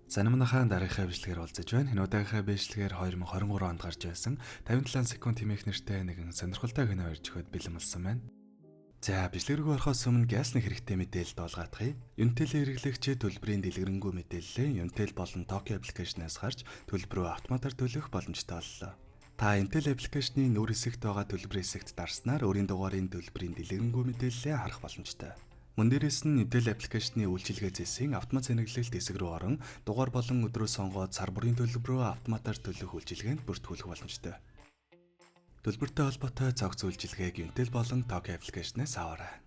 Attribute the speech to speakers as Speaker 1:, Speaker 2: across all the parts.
Speaker 1: За, манайхаа дараагийнхаа бичлэгээр уулзаж байна. Энэ удаагийнхаа бичлэгээр 2023 онд гарч байсан 57 секунд хэмээх нэртэй нэгэн сонирхолтой кино ярьж өгөхөд бэлэн болсон байна. За, бичлэг рүү орохоос өмнө гясны хэрэгтэй мэдээлэл дуулгаадахъя. Unitel хэрэглэгчид төлбөрийн дэлгэрэнгүй мэдээллээ Unitel болон Toki application аас гарч төлбөрөө автоматар төлөх боломжтой боллоо. Та Unitel application ы нүүр хэсэгт байгаа төлбөр хэсэгт дарснаар өөрийн дугаарын төлбөрийн дэлгэрэнгүй мэдээллээ харах боломжтой. Мөн дээрээс нь Unitel application ы үйлчилгээ зээсийн автомат цэнэглэлт хэсэг рүү орон дугаар болон өдрөө сонгоод сар бүрийн төлбөрөө автоматар төлөх үйлчилгээнд бүртгүүлэх боломжтой. Төлбөртэй холбоотой цогц үйлчилгээг Unitel болон Toki application ээс аваарай.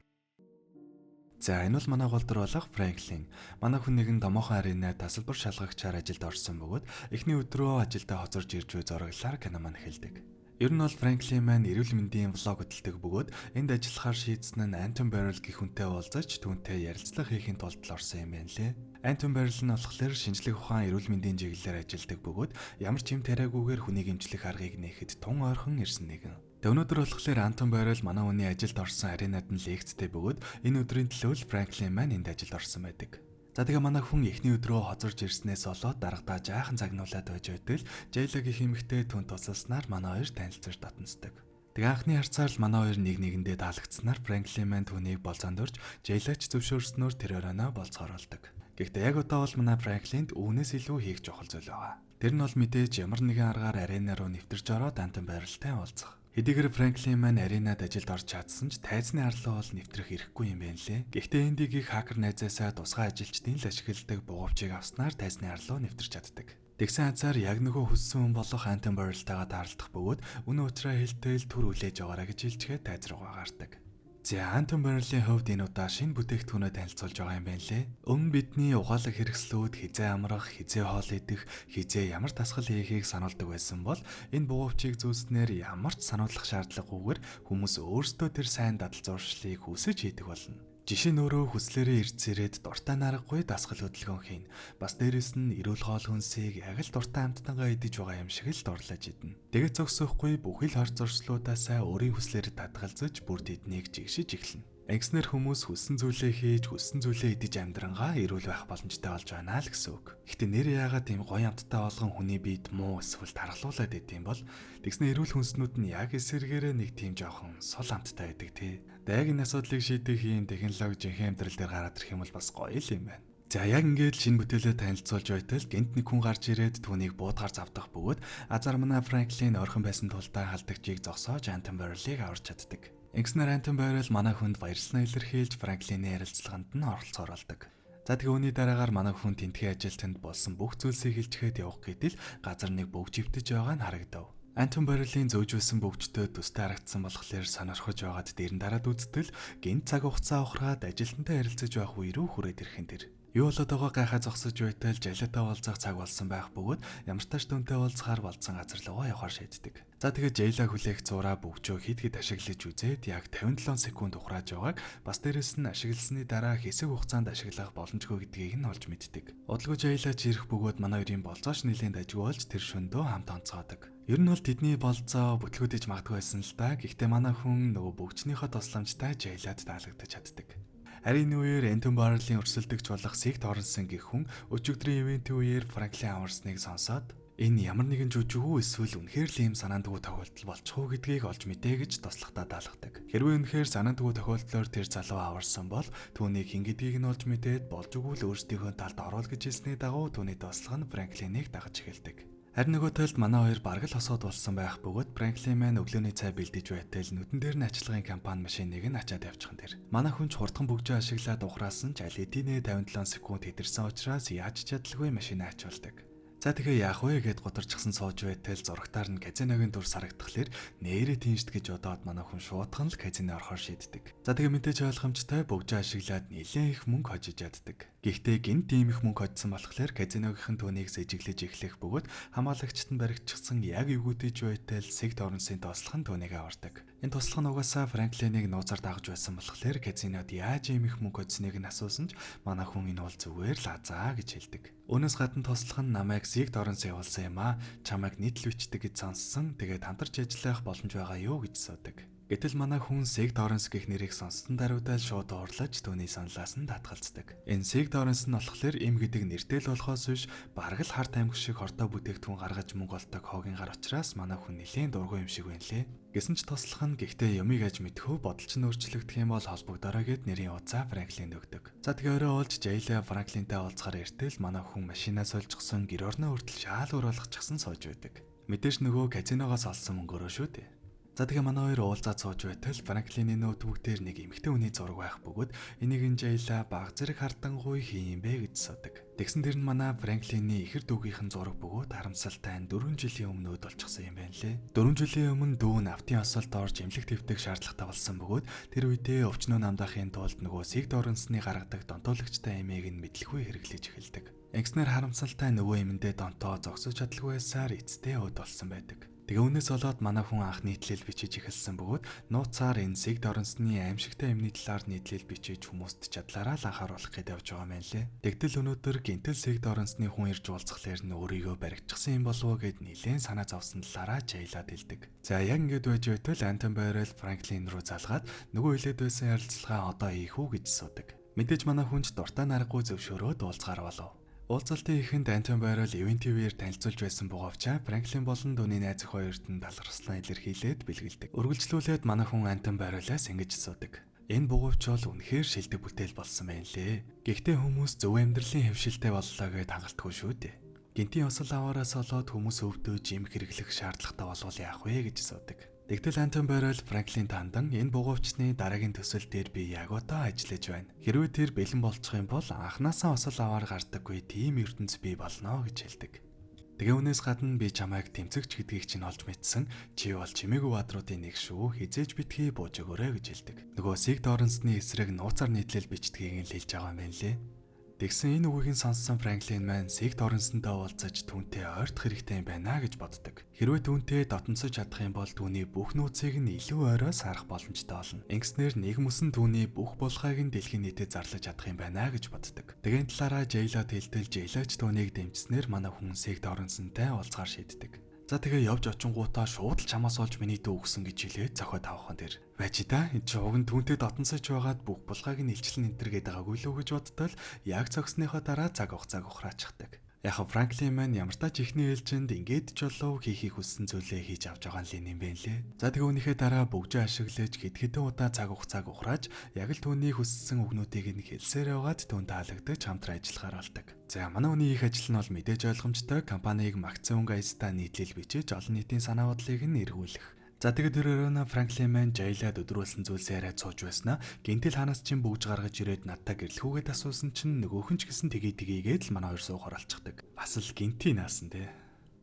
Speaker 1: За, энэ бол манай гол дүр болох Франклин. Манай хүн нэгэн томоохон аренаа тасалбар шалгагчаар ажилд орсон бөгөөд эхний өдрөө ажилдаа хоцорж ирж буй зураглалаар кино маань эхэлдэг. Ер нь бол Франклин маань эрүүл мэндийн vlog хөтэлдэг бөгөөд энд ажиллахаар шийдсэн нь Антон Баррел гэх хүнтэй уулзаж, түүнтэй ярилцлага хийхийн тулд л орсон юм байна лээ. Антон Баррел нь болохоор шинжлэх ухаан, эрүүл мэндийн чиглэлээр ажилладаг бөгөөд ямар ч юм тариагүйгээр хүнийг эмчлэх аргыг нээхэд тун ойрхон ирсэн нэгэн. Тэгээ өнөөдөр болохоор Антон Баррел манай хүний ажилд орсон аренад нь лекцтэй бөгөөд энэ өдрийн төлөө л Франклин маань энд ажилд орсон байдаг. За, тэгээ манай хүн эхний өдрөө хоцорж ирснээс болоод дарагдаа жаахан загнуулаад байж байтал Жейла гэх эмэгтэй түн тусалснаар манай хоёр танилцаж дотносдог. Тэгээ анхны харцаар л манай хоёр нэг нэгэндээ таалагдсанаар Франклин маань түүнийг болзоонд урьж, Жейлач зөвшөөрснөөр тэр оройноо болзохоор болдог. Гэхдээ яг одоо бол манай Франклинд үүнээс илүү хийх чухал зүйл байгаа. Тэр нь бол мэдээж ямар нэгэн аргаар арена руу нэвтэрч ороод Антон Баррелтай уулзах. Хэдийгээр Франклин маань аренад ажилд орж чадсан ч тайзны арлуу бол нэвтрэх эрхгүй юм байна лээ. Гэхдээ Эндигийн хакер найзаасаа тусгай ажилчдын л ашигладаг бугуувчийг авснаар тайзны арлуу нэвтэрч чаддаг. Тэгсэн азар яг нөгөө хүссэн хүн болох Антон Баррелтайгаа таарлах бөгөөд үнэн учраа хэлтэл түр хүлээж аваарай гэж хэлчихэд тайз руугаа гардаг. За, Антон Баррелийн хувьд энэ удаа шинэ бүтээгдэхүүнээ танилцуулж байгаа юм байна лээ. Өмнө бидний угаалга хэрэгслүүд хэзээ амрах, хэзээ хоол идэх, хэзээ ямар дасгал хийхийг сануулдаг байсан бол энэ бугуувчийг зүүснээр ямар ч сануулах шаардлагагүйгээр хүмүүс өөрсдөө тэр сайн дадал зуршлыг хүсэж хийдэг болно. Жишээ нь, өөрөө хүслээрээ эрдсэрээд дуртай наргагүй дасгал хөдөлгөөн хийнэ. Бас дээрэс нь эрүүл хоол хүнсийг яг л дуртай амттангаа идэж байгаа юм шиг л дурлаж идэнэ. Тэгээд зогсохгүй, бүхий л хор зуршлуудаасаа өөрийн хүслээр татгалзаж, бүр тэднийг жигшиж эхэлнэ. Ингэснээр хүмүүс хүссэн зүйлээ хийж, хүссэн зүйлээ идэж амьдрангаа эрүүл байх боломжтой болж байна л гэсэн үг. Гэхдээ нэр яагаад тийм гоё амттай болгон хүний биед муу эсвэл тархалуулаад идэм бол? Тэгснэ эрүүл хүнснүүд нь яг эсэргээрээ нэг тийм жоохон сул амттай байдаг, тий. Яг энэ асуудлыг шийдэх ийм технологи жинхэнэ амьдрал дээр гараад ирэх юм бол бас гоё л юм байна. За, яг ингээд л шинэ бүтээлээ танилцуулж байтал гэнэт нэг хүн гарч ирээд түүнийг буудгаар завдах бөгөөд азар манай Франклин орхон байсан тулдаа халдагчийг зогсоож Антон Баррелыг аварч чаддаг. Ингэснээр Антон Баррел манай хүнд баярлснаа илэрхийлж, Франклины ярилцлаганд нь оролцохоор болдог. За, тэгээ үүний дараагаар манай хүн тентхийн ажилтнанд болсон бүх зүйлсийг хэлчихэд явах гэтэл газар нэг бөгж эвдэж байгаа нь харагдав. Антон Баррелийн зөөжүүлсэн бөгжтэй төстэй харагдсан болохоор сонирхож байгаад дээр нь дараад үзтэл гэнэт цаг хугацаа ухраад ажилтнтай ярилцаж байх үе рүү хүрээд ирэх нь тэр. Юу болоод байгаа гайхаа зогсож байтал Жалиатай уулзах цаг болсон байх бөгөөд ямар тач түүнтэй уулзахаар болцсон газар руугаа явахар шийддэг. За, тэгээд Жейла хүлээх зураа бөгжөө хэд хэд ашиглаж үзээд яг 57 секунд ухрааж байгааг, бас дээрэс нь ашигласны дараа хэсэг хугацаанд ашиглах боломжгүй гэдгийг нь олж мэддэг. Удалгүй Жейла ч ирэх бөгөөд манай хоёрын болзооч нэлээд дажгүй болж тэр шөндөө хамт онцгоодог. Ер нь бол тэдний болзоо бүтлгүүдэж магадгүй байсан л да. Гэхдээ манай хүн нөгөө бөгжнийхөө тусламжтай Жейлад таалагдаж чаддаг. Харин энэ үеэр Антон Баррелийн өрсөлдөгч болох Сиг Торнсон гэх хүн өчигдрийн event ийн үеэр Франклин аварсныг сонсоод энэ ямар нэгэн жүжиг үү эсвэл үнэхээр л ийм санаандгүй тохиолдол болчих уу гэдгийг олж мэдээ гэж туслахтаа даалгадаг. Хэрвээ үнэхээр санаандгүй тохиолдлоор тэр залуу аварсан бол түүнийг хэн гэдгийг нь олж мэдээд болж өгвөл өөрсдийнхөө талд оруул гэж хэлсний дагуу түүний туслах нь Франклинийг дагаж эхэлдэг. Харин нөгөө талд манай хоёр бараг л хосоод болсон байх бөгөөд Франклин маань өглөөний цай бэлдэж байтал нүдэн дээр нь ачлагын компани машиныг нь ачаад явчихсан тэр. Манай хүн ч хурдхан бөгжөө ашиглаад ухраасан ч аль хэдийнэ 57 секунд хэтэрсэн учраас яаж ч чадалгүй машинаа ачуулдаг. За, тэгээ яах вэ гэд гутарчсан сууж байтал зурагтаар нь казиногийн дүр сарагдахлаар нээрээ тийшд гэж бодоод манай хүн шуудхан л казино орохоор шийддэг. За, тэгээ мэдээж ойлгомжтой, бөгжөө ашиглаад нэлээд их мөнгө хожиж яддаг. Гэхдээ гэнэт ийм их мөнгө хожсон болохоор казиногийнхан түүнийг сэжиглэж эхлэх бөгөөд хамгаалагчид нь баригдчихсан яг эвгүүтэж байтал Сэг Торнсын туслах нь түүнийг авардаг. Энэ туслах нь угаасаа Франклиныг нууцаар дагаж байсан болохоор казинод яаж ийм их мөнгө хожсныг нь асуусан ч манай хүн энэ бол зүгээр л азаа гэж хэлдэг. Үүнээс гадна туслах нь намайг Сиг Торнс явуулсан юм аа. Чамайг нийтлэл бичдэг гэж сонссон. Тэгээд хамтарч ажиллах боломж байгаа юу гэж асуудаг. Гэтэл манай хүн Sig Torrance гэх нэрийг сонссон даруйдаа л шууд уурлаж түүний саналаас нь татгалздаг. Энэ Sig Torrance нь болохоор эм гэдэг нэртэй л болохоос биш, бараг л хар тамхи шиг хортой бүтээгдэхүүн гаргаж мөнгө олдог хогийн гар учраас манай хүн нэлээн дургүй юм шиг байна лээ. Гэсэн ч туслах нь, гэхдээ юмыг аж мэдхүү бодол чинь өөрчлөгдөх юм бол холбогдорой гэд нэрийн утсаа Франклинд өгдөг. За, тэгээ орой уулж Жейла Франклинтай уулзахаар эртэл манай хүн машинаа сольжсон, гэр орноо хүртэл шаал өөр болгочихсон сууж байдаг. Мэдээж нөгөө казиногоос олсон мөнгөөрөө шүү дээ. За, тэгээ манай хоёр уулзаад сууж байтал Франклины ноутбук дээр нэг эмэгтэй хүний зураг байх бөгөөд энийг нь Жейла баг зэрэг хардангуй хэн юм бэ гэж асуудаг. Тэгсэн тэр нь манай Франклины ихэр дүүгийнх нь зураг бөгөөд харамсалтай нь 4 жилийн өмнө өөд болчихсон юм байна лээ. 4 жилийн өмнө дүү нь автын осолд орж эмнэлэг твдэх шаардлагатай болсон бөгөөд тэр үедээ өвчнөө намдаахын тулд нөгөө Сиг Дорнсны гаргадаг донтуулагчтай эмийг нь мэдлэгүй хэрэглэж эхэлдэг. Ингэснээр харамсалтай нөгөө эмэндээ донтоо зогсож чадалгүй байсаар эцэстээ өөд болсон байдаг. Тэгээ үүнээс болоод манай хүн анх нийтлэл бичиж эхэлсэн бөгөөд нууцаар энэ Сиг Дорнсны аимшигтай эмний талаар нийтлэл бичиж хүмүүст чадлаараа л анхааруулах гээд явж байгаа юм байна лээ. Тэгтэл өнөөдөр гинтэл Сиг Дорнсны хүн ирж уулзахлаар нь өөрийгөө баригдчихсан юм болов уу гэд нилээн санаа зовсон талаараа жайлаад хэлдэг. За, яг ингэж байж байтал Антон Байрал Франклин руу залгаад нөгөө хэлээд байсан ярилцлага одоо хийх үү гэж асуудаг. Мэдээж манай хүн ч дуртай наргагүй зөвшөөрөөд уулзгаар болов. Уулзалтын эхэнд Антон Байрал Event TV-ээр танилцуулж байсан бугуувчаа Франклин болон түүний найз охин хоёрт нь талархслаа илэрхийлээд бэлгэлдэг. Үргэлжлүүлээд манай хүн Антон Байралаас ингэж асуудаг. Энэ бугуувч бол үнэхээр шилдэг бүтээл болсон байна лээ. Гэхдээ хүмүүс зөв амьдралын хэвшилтэй боллоо гэж хангалтгүй шүү дээ. Гэнтийн осол аваараас болоод хүмүүс өвдөж эм хэрэглэх шаардлагатай болвол яах вэ гэж асуудаг. Тэгтэл Антон Байрал Франклин тандан энэ бугуувчны дараагийн төсөл дээр би яг одоо ажиллаж байна. Хэрвээ тэр бэлэн болчих юм бол анханасаа осол аваар гардаггүй тийм ертөнц бий болно гэж хэлдэг. Тэгээ үүнээс гадна би чамайг тэмцэгч гэдгийг чинь олж мэдсэн. Чи бол чимээгүй баатруудын нэг шүү. Хизээж битгий бууж өгөөрэй гэж хэлдэг. Нөгөө Сиг Дорнсны эсрэг нууцаар нийтлэл бичдгийг нь л хэлж байгаа юм байна лээ. Тэгсэн энэ үгийг нь сонссон Франклин маань Сиг Торренсонтой уулзаж түүнтэй ойртох хэрэгтэй юм байна гэж боддог. Хэрвээ түүнтэй дотносож чадах юм бол түүний бүх нууцыг нь илүү ойроо сарах боломжтой болно. Ингэснээр нэг мөсөн түүний бүх булхайг нь дэлхийн нийтэд зарлаж чадах юм байна гэж боддог. Тэгээ энэ талаараа Жейлад хэлтэл Жейлач түүнийг дэмжснээр манай хүн Сиг Торренсонтой уулзгаар шийддэг. За, тэгээ явж очингуудаа шууд л чамаас олж миний дүү өгсөн гэж хэлээд зохиод тавхан тэр. Байж та, энэ чи уг нь түүнтэй дотносож байгаад бүх булгааг нь илчлэн энтер гээд байгаагүй лүү гэж бодтол яг цогсныхоо дараа цаг хугацааг ухраачдаг. Яг Франклин маань ямар тач ихний ээлжинд ингээд ч болов хийхийг хүссэн зүйлээ хийж авч байгаа юм байна лээ. За, тэгээ үүнийхээ дараа бөгжөө ашиглаж хэд хэдэн удаа цаг хугацааг ухрааж яг л түүний хүссэн үгнүүдийг нь хэлсээр байгаад түүн таалагдаж хамтран ажиллахаар болдог. За, манай хүний их ажил нь бол мэдээж ойлгомжтой, компанийг магцсан өнгө аястаа нийтлэл бичиж олон нийтийн санаа бодлыг нь эргүүлэх. За, тэгээд тэр өрөөнө Франклин маань Жайлад өдрүүлсэн зүйлсээ яриад сууж байснаа гинтэл ханаас чинь бөгж гаргаж ирээд надтай гэрлэхүүгээд асуусан чинь нөгөөх нь ч гэсэн тгий тгийгээд л манай хоёр суугаар олчихдаг. Бас л гинтий наасан те.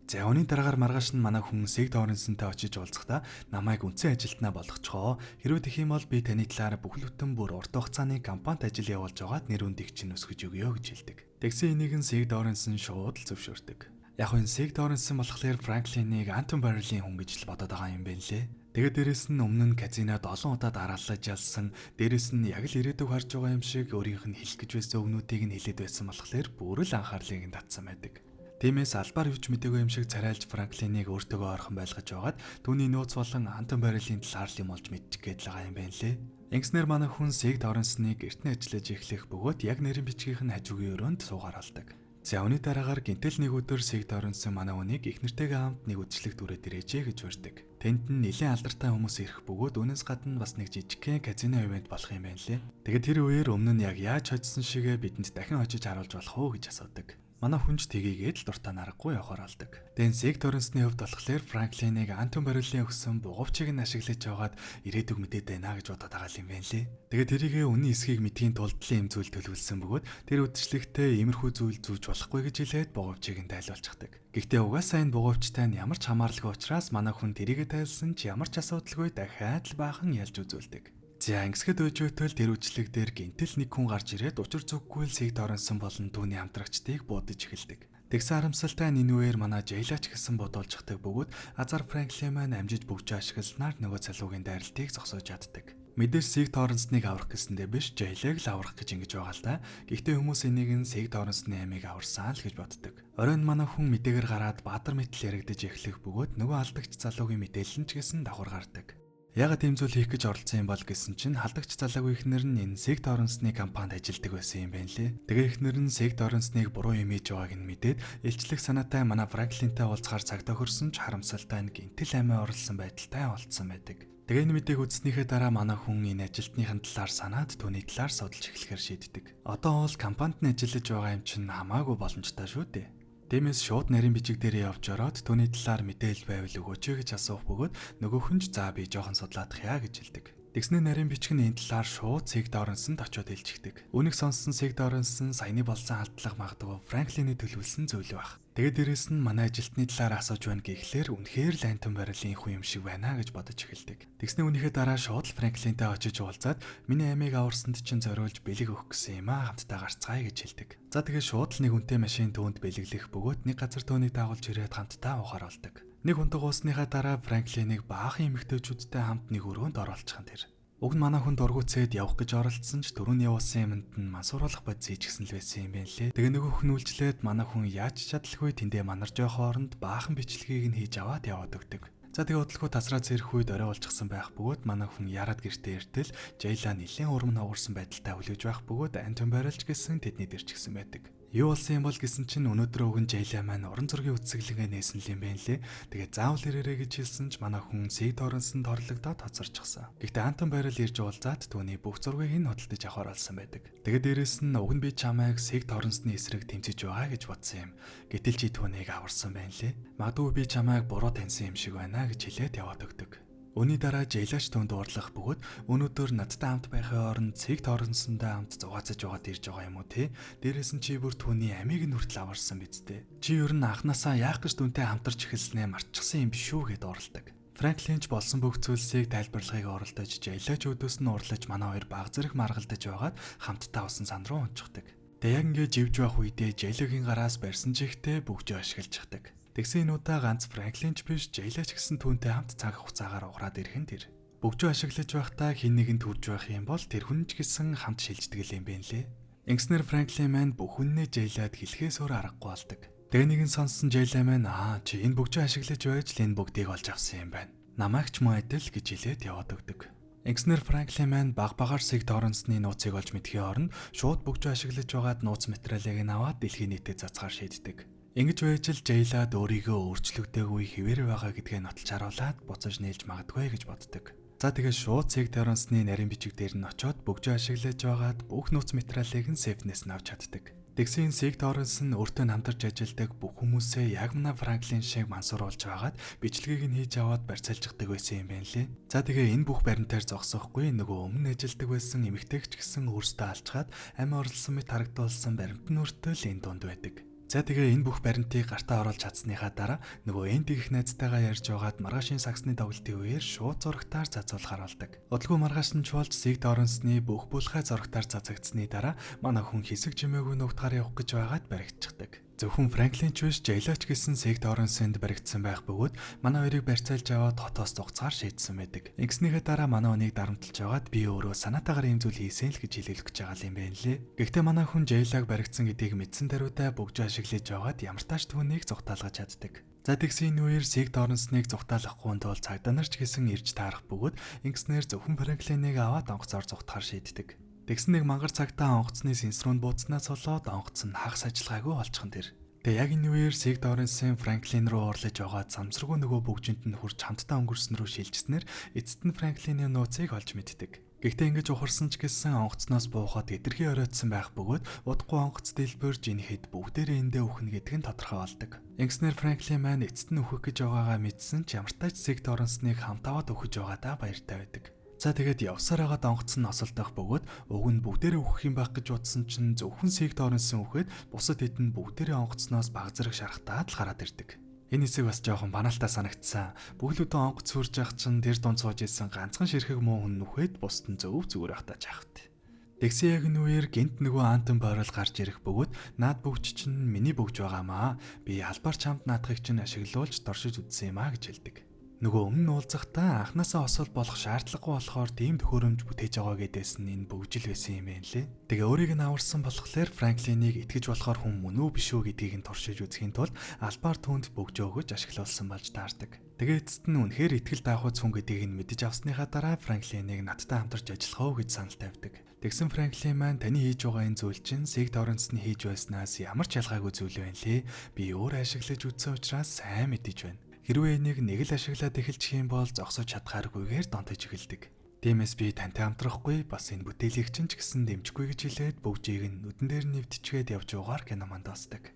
Speaker 1: За, үүний дараагаар маргааш нь манай хүн Сиг Торренсонтой очиж уулзахдаа намайг үндсэн ажилтнаа болгочихоо. Хэрвээ тэгэх юм бол би таны талаар бүхэл бүтэн бүр урт хугацааны компанид ажил явуулж байгаад нэр хүндийг чинь өсгөж өгье гэж хэлдэг. Тэгсэн энийг нь Сиг Торренсон шууд л зөвшөөрдөг. Яг энэ Сиг Торренсон болохоор Франклиныг Антон Баррелийн хүн гэж л бодоод байгаа юм байна лээ. Тэгээд дээрэс нь өмнө нь казинод олон удаа дараалаж ялсан. Дээрэс нь яг л ирээдүг харж байгаа юм шиг өөрийнх нь хэлэх гэж байсан үгнүүдийг нь хэлээд байсан болохоор бүр л анхаарлыг нь татсан байдаг. Тиймээс албаар юуч мдээгүй юм шиг царайлж Франклиныг өөртөөгөө орхон байлгаж байгаад түүний нөөц болон Антон Баррелийн талаар л юм олж мэдчих гээд л байгаа юм байна лээ. Ингэснээр манай хүн Сиг Торренсныг эртний ажиллаж эхлэх бөгөөд яг нэрийн бичгийнх нь хажуугийн өрөөнд суугаар алдаг. За, үүний дараагаар гинтэл нэг өдөр Сиг Торренсон манай хүнийг их нэртэйгээ хамт нэг үдшилэг түрээд ирээчээ гэж урьдаг. Тэнд нь нэлээд алдартай хүмүүс ирэх бөгөөд үүнээс гадна бас нэг жижигхэн казино ивент болох юм байна лээ. Тэгээд тэр үеэр өмнө нь яг яаж хоцсон шигээ бидэнд дахин очиж харуулж болох уу гэж асуудаг. Манай хүн ч тгийгээд л дуртай наргагүй явахаар алдаг. Дэн Сиг Торренсны хувьд болохоор Франклиныг Антон Баррелийн өгсөн бугуувчийг нь ашиглаж байгаад ирээдүг мэдээд байна гэж бодоод байгаа юм байна лээ. Тэгээд тэрийгэ үнийн эсхийг мэдхийн тулд л юм зүйл төлөвлөсөн бөгөөд тэр үдшилтэд иймэрхүү зүйл зүүж болохгүй гэж хэлээд бугуувчийг нь тайлуулчихдаг. Гэхдээ угаасаа энэ бугуувчтай нь ямар ч хамааралгүй учраас манай хүн тэрийгэ тайлсан ч ямар ч асуудалгүй дахиад л баахан ялж үзүүлдэг. За, ингэсгэд өжөөтөл тэр үжлэг дээр гинтэл нэг хүн гарч ирээд учир зүггүй л Сиг Торренсон болон түүний хамтрагчдыг буудаж эхэлдэг. Тэгсэн харамсалтай нь энэ үеэр манай Жейлач гэсэн бодуулчихдаг бөгөөд Азар Франклин маань амжиж бөгжөө ашигласнаар нөгөө залуугийн дайралтыг зогсоож чаддаг. Мэдээж Сиг Торренсныг аврах гэсэндээ биш, Жейлаг л аврах гэж ингэж байгаа л да. Гэхдээ хүмүүс энийг нь Сиг Торренсны амийг аварсан л гэж боддог. Оройн манай хүн мэдээгээр гараад баатар мэтэл яригдаж эхлэх бөгөөд нөгөө алдагч залуугийн мэдээлэл нь ч гэсэн давхар гардаг. Яагаад ийм зүйл хийх гэж оролцсон юм бол гэсэн чинь халдагч залаагүй эхнэр нь энэ Sig Torrance-ны компанид ажилладаг байсан юм байна лээ. Тэгээ эхнэр нь Sig Torrance-ыг буруу юм хийж байгааг нь мэдээд илчлэх санаатай манай Franklin-тай уулзахаар цаг тохирсон ч харамсалтай нь гинтэл амиа орлсон байдалтай олдсон байдаг. Тэгээ энэ мэдээг үзснийхээ дараа манай хүн энэ ажилтныхын талаар санаад түүний талаар судалж эхлэхээр шийддэг. Одоо бол компанид нь ажиллаж байгаа юм чинь хамаагүй боломжтой шүү дээ. Тиймээс шууд нарийн бичиг дээрээ явж ороод түүний талаар мэдээлэл байвал өгөөч гэж асуух бөгөөд нөгөөх нь ч за би жоохон судлаадах яа гэж хэлдэг. Тэгснэ нарийн бичиг нь энэ талаар шууд Sig Dorrance-д очиод хэлчихдэг. Үүнийг сонссон Sig Dorrance саяны болсон алдлага магадгүй Франклины төлөвлөсөн зүйл байх. Тэгээд дээрэс нь манай ажилтны талаар асууж байна гэхлээр үнэхээр л Антон Барилын хүн юм шиг байна гэж бодож эхэлдэг. Тэгснэ үүнийхээ дараа шууд л Франклинтэй очиж уулзаад миний амийг аварсанд чинь зориулж бэлэг өгөх гэсэн юм аа, хамтдаа гарцгаая гэж хэлдэг. За тэгээд шууд л нэг үнэтэй машин түүнд бэлэглэх бөгөөд нэг газар түүнийг дагуулж ирээд хамтдаа уухаар болдог. Нэг ундаг уусныхаа дараа Франклиныг баахан эмэгтэйчүүдтэй хамт нэг өрөөнд оруулчихсан тэр. Уг нь манай хүн дургуцээд явах гэж оролдсон ч түрүүний явуулсан юмд нь мансууруулах бодис хийчихсэн л байсан юм байна лээ. Тэгээ нөгөө хүн үйлчлээд манай хүн яаж чадалгүй тэндээ манарж явах хооронд баахан бичлэгийг нь хийж аваад яваад өгдөг. За тэгээ удалгүй тасраа зэрэх үед орой болчихсон байх бөгөөд манай хүн яраад гэртээ иртэл Жейла нэлээд урам нь хугарсан байдалтай хүлээж байх бөгөөд Антон барилж гэсэн тэдний дээр ч гэсэн байдаг. Юу болсон юм бол гэсэн чинь өнөөдөр өгөн Жейла маань уран зургийн үтсгэлэнгээ нээсэн л юм байна лээ. Тэгээ заавал ирээрэй гэж хэлсэн ч манай хүн Sig Torrance-нд торлогдоод хоцорчихсан. Гэхдээ Антон Барил ирж уулзаад түүний бүх зургийг нь худалдаж авахар болсон байдаг. Тэгээ дээрэс нь уг нь би чамайг Sig Torrance-ны эсрэг тэмцэж байгаа гэж бодсон юм. Гэтэл чи түүнийг аварсан байна лээ. Магадгүй би чамайг буруу таньсан юм шиг байна гэж хэлээд яваад өгдөг. Үүний дараа Жейлач түүнд уурлах бөгөөд өнөөдөр надтай хамт байхын оронд Sig Torrance-тай хамт зугаацаж байгаад ирж байгаа юм уу те? Дээрээс нь чи бүр түүний амийг нь хүртэл аварсан биз дээ. Чи ер нь анханасаа яах гэж түүнтэй хамтарч эхэлснээ мартчихсан юм биш үү гэд уурладаг. Франклин ч болсон бүх зүйлсийг тайлбарлахыг оролдож Жейлач өдөөс нь уурлаж манай хоёр баг зэрэг маргалдаж байгаад хамтдаа усан сан руу унчихдаг. Тэгээ яг ингэ живж байх үедээ Жейлагийн гараас барьсан чихтэй бүгжөө ашиглаждаг. Тэгсэн энэ удаа ганц Франклин ч биш Жейлач гэсэн түүнтэй хамт цаг хугацаагаар уграад ирэх нь тэр. Бөгжөө ашиглаж байхдаа хэн нэгэн төрж байх юм бол тэр хүн ч гэсэн хамт шилждэг юм байна лээ. Ингэснээр Франклин маань бүх хүннээ Жейлад хэлхээс өөр аргагүй болдог. Тэгээ нэгэн сонссон Жейла маань аа чи энэ бөгжөө ашиглаж байж л энэ бүгдийг олж авсан юм байна. Намайг ч муу адил гэж хэлээд яваад өгдөг. Ингэснээр Франклин маань баг багаар Sig Torrance-ны нууцыг олж мэдхийн оронд шууд бөгжөө ашиглаж байгаад нууц материалыг нь аваад дэлхийн нийтэд цацгаар шийддэг. Ингэж байж л Жейлад өөрийгөө өөрчлөгдөөгүй хэвээр байгаа гэдгээ нотолж харуулад буцаж нийлж магадгүй гэж боддог. За тэгээ шууд Sig Torrance-ны нарийн бичиг дээр нь очиод бөгжөө ашиглаж байгаад бүх нууц материалыг нь сейфнээс нь авч чаддаг. Тэгсэн Sig Torrance нь өөртөө хамтарч ажилладаг бүх хүмүүсээ яг мна Франклин шиг мансууруулж байгаад бичлэгийг нь хийж аваад барьцаалждаг байсан юм байна лээ. За тэгээ энэ бүх баримтаар зогсохгүй нөгөө өмнө ажилладаг байсан эмэгтэйгч гэсэн өөрсдөө алчгаад амь орлсон мэт харагдуулсан баримт нь хүртэл энэ дунд байдаг. За тэгээ энэ бүх баримтыг гартаа оруулж чадсныхаа дараа нөгөө Энди гэх найзтайгаа ярьж байгаад маргаашийн саксны тоглолтын үеэр шууд зурагтаар зазуулахар болдог. Удалгүй маргааш нь чуулж Sig Torrance-ны бүх булхай зурагтаар зазагдсны дараа манай хүн хэсэг чимээгүй нугдахаар явах гэж байгаад баригдчихдаг. Зөвхөн Франклин ч биш Жейлач гэсэн Sig Torrance-нд баригдсан байх бөгөөд манай хоёрыг барьцаалж аваад хотоос зугацгаар шийдсэн байдаг. Ингэснийхээ дараа манай хүнийг дарамтлж байгаад би өөрөө санаатаагаар ийм зүйл хийсэн л гэж хэлэх гэж байгаа юм байна лээ. Гэхдээ манай хүн Жейлаг баригдсан гэдгийг мэдсэн даруйдаа бөгжөө ашиглаж байгаад ямар тач түүнийг зугатаалгаж чаддаг. За тэгсэн энэ үеэр Sig Torrance-ыг зугатаалгахгүй тул цагдаа нар ч гэсэн ирж таарах бөгөөд ингэснээр зөвхөн Франклиныг аваад онгоцоор зугатахар шийддэг. Тэгсэн нэг мангар цагтаа онгоцны сенсорыг бууцнаас болоод онгоц нь хагас ажиллагаагүй болчихсон тэр. Тэгээ яг энэ үеэр Sig Torrance Франклин руу уурлаж байгаад самсаргүй нөгөө бөгжинд нь хурж хамтдаа өнгөрсөн рүү шилжснээр эцэст нь Франклины нууцыг олж мэддэг. Гэхдээ ингэж ухарсан ч гэсэн онгоцноос буухад хэтэрхий оройтсан байх бөгөөд удахгүй онгоц дэлбэрж энэ хэд бүгдээрээ эндээ үхнэ гэдэг нь тодорхой болдог. Ингэснээр Франклин маань эцэст нь үхэх гэж байгаагаа мэдсэн ч ямар тач Sig Torrance-ыг хамт аваад үхэж байгаадаа баяртай байдаг. За тэгээд явсаар байгаад онгоц нь осолдох бөгөөд уг нь бүгдээрээ үхэх юм байх гэж бодсон чинь зөвхөн Sig Torrance үхээд бусад хэд нь бүгдээрээ онгоцноос баг зэрэг шарахтаад л гараад ирдэг. Энэ хэсэг бас жоохон баналтай санагдсан. Бүхэл бүтэн онгоц сүрж явах чинь тэр дунд сууж исэн ганцхан ширхэг муу хүн нүхэд бусд нь зөв зүгээр байхдаа жаахт. Тэгсэн яг энэ үеэр гинт нөгөө Антон Борол гарч ирэх бөгөөд наад бөгж чинь миний бөгж байгаамаа. Би албаар чамд наадахыг чинь ашиглуулж доршиж үзсэн юм а гэж хэлдэг. Нөгөө өмнө нь уулзахдаа анханасаа осол болох шаардлагагүй болохоор тийм төхөөрөмж бүтээж байгаа гэдээс нь энэ бөгжил байсан юм байна лээ. Тэгээ өөрийг нь аварсан болохоор Франклинийг итгэж болохоор хүн мөн үү биш үү гэдгийг нь туршиж үзэхийн тулд албаар түүнд бөгжөө өгөж ашиглуулсан болж таардаг. Тэгээ эцэст нь үнэхээр итгэл даахуйц хүн гэдгийг нь мэдэж авсныхаа дараа Франклиныг надтай хамтарч ажиллах уу гэж санал тавьдаг. Тэгсэн Франклин маань таны хийж байгаа энэ зүйл чинь Сиг Торренсны хийж байснаас ямар ч ялгаагүй зүйл байна лээ. Би өөр ашиглаж үзсэн учраас сайн мэдэж байна. Хэрвээ энийг нэг л ашиглаад эхэлчих юм бол зогсож чадхааргүйгээр донтож эхэлдэг. Тиймээс би тантай хамтрахгүй, бас энэ бүтээлийг чинь ч гэсэн дэмжихгүй гэж хэлээд бөгжийг нь нүдэн дээр нэвтчгээд явж байгаагаар кино манд дуусдаг.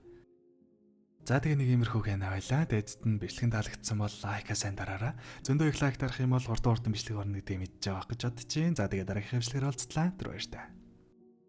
Speaker 1: За, тэгээ нэг иймэрхүү кино байлаа. Дээдсэд нь бичлэг таалагдсан бол like аа сайн дараарай. Зөндөө их like дарах юм бол хурдан хурдан бичлэг орно гэдгийг мэдж байгаа гэж бодож чинь. За, тэгээ дараагийнхаа бичлэгээр уулзлаа. Тэр баяртай.